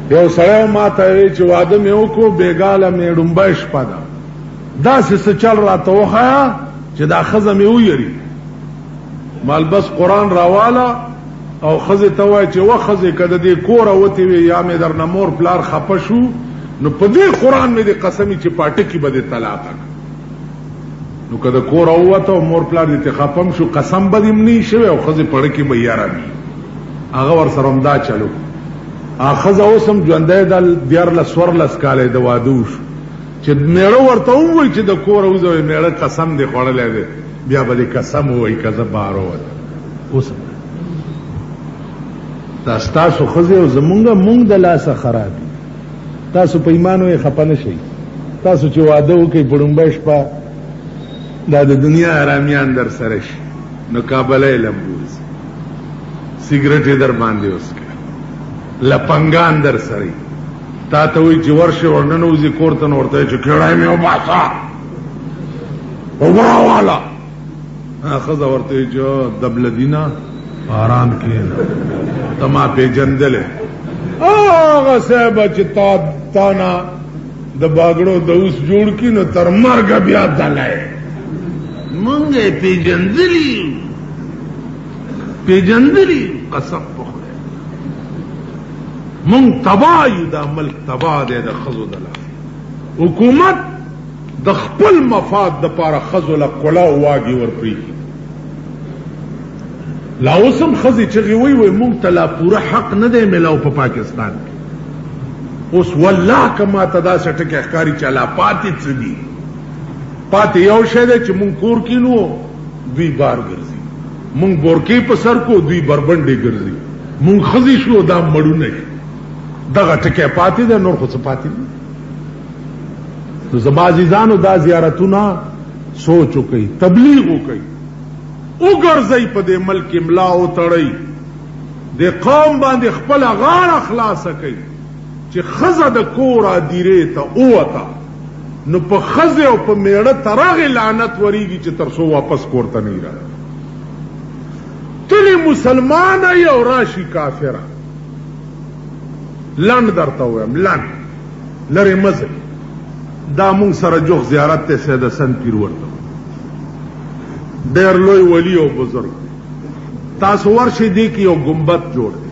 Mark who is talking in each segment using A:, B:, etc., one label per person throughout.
A: یو سړی ما ته وی چې واده مې وکړو، بېګاله مې ړومبۍ شپه ده، داسې څه چل راته وښیه چې دا ښځه مې ویري. مال بس قرآن راواله او ښځې ته وایي چې وه ښځې، که د دې کوره وتې وې یا مې درنه مور پلار خفه شو، نو په دې قرآن مې دې قسمي چې پاټکي به دې طلاقه کړم. نو که د کوره ووته او مور پلار دې ترې خفه هم شو، قسم به دې هم نه وي شوی او ښځې پړکې به یاره وي. هغه ورسره همدا چل وکړو. هغه ښځه اوس هم ژوندی ده، 13 14 کاله یې د واده وشو، چې مېړه ورته ووایي چې د کوره وځه، وایي مېړه قسم دې خوړلی دی، بیا به دې قسم ووایي که زه بهر ووتم. اوس دا ستاسو ښځې او زمونږ مونږ د لاسه خراب دي. تاسو په ایمان وې خپه نه شئ. تاسو چې واده وکړئ په ړومبۍ شپه دا د دنیا آرامیان در سره شي، نو کابلۍ لمبوځي، سیګرټ یې در باندې وڅکه، لپنګان در سره وي. تا ته وایي چې ورشې ورننوځي کور ته، نو ورته وایي چې کیړی مې وباسه، اوبه راواله. ښځه ورته وایي چې دبلدینه آرام کښېنه، ته ما پېژندلی. هغه صاحبه چې تا نه د باګړو د اوس جوړ کړي، نو تر مرګه بیا دلی. مونږ یې پېژندلي، پېژندلي، قسم په خدای مونږ تباه یو. دا ملک تباه دی د ښځو د لاسه. حکومت د خپل مفاد دپاره ښځو له کلاو واګې ورپرېږدي. لا اوس هم ښځې چغې وایي، وایي مونږ ته لا پوره حق نه دی میلاو په پاکستان کې. اوس والله که ما ته داسې ټکی ښکاري چې لا پاتې څه دي. پاتې یو شی دی چې مونږ کور کینو، دوی بار ګرځي، مونږ بورکې په سر کو، دوی بربنډې ګرځي، مونږ ښځې شو، دا مړونه شو. دغه ټکی پاتې دی، نور خو څه پاتې دي. نو زما عزیزانو، دا زیارتونه سوچ وکړئ، تبلیغ وکړئ، وګرځئ په دې ملک کې، ملا وتړئ، د قوم باندې خپله غاړه خلاصه کړئ چې ښځه د کور ادیرې ته ووته، نو په ښځې او په میړه تر هغې لعنت وریږي چې تر څو واپس کور ته نه وي راغلی. تلې مسلمانه یې او راشي کافره. لنډ درته ووایم، لنډ لرې مه ځئ. دا مونږ سره جوخ زیارت دی، سید حسن پیر ورته ډېر لوی ولی او بزرګ دی. تاسو ورشئ، دې کې یو ګنبد جوړ دی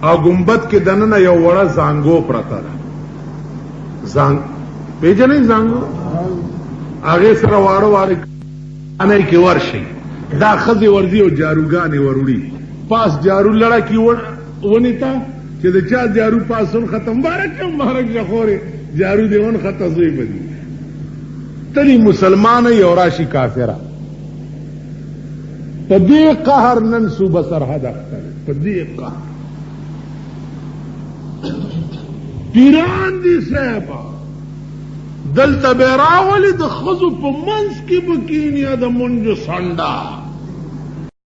A: او ګنبد کې دننه یو وړه زانګو پرته ده. زانګ پېژنئ؟ زانګو هغې سره واړه واړه انۍ کې ورشئ، دا ښځې ورځي او جاروګانې وروړي. پاس جارو لړه کې ونې ته چې د چا جارو پاس ونښته، مبارک شه، مبارک شه خورې، جارو دې ونښته، زوی به دي. تلی مسلمان یو راشي کافره. په دې قهر نن صوبه سرحد اخته، په دې قهر پیران دي صاحبه. دلته به راولي د ښځو په منځ کې به کښېني، د منجو سنډه.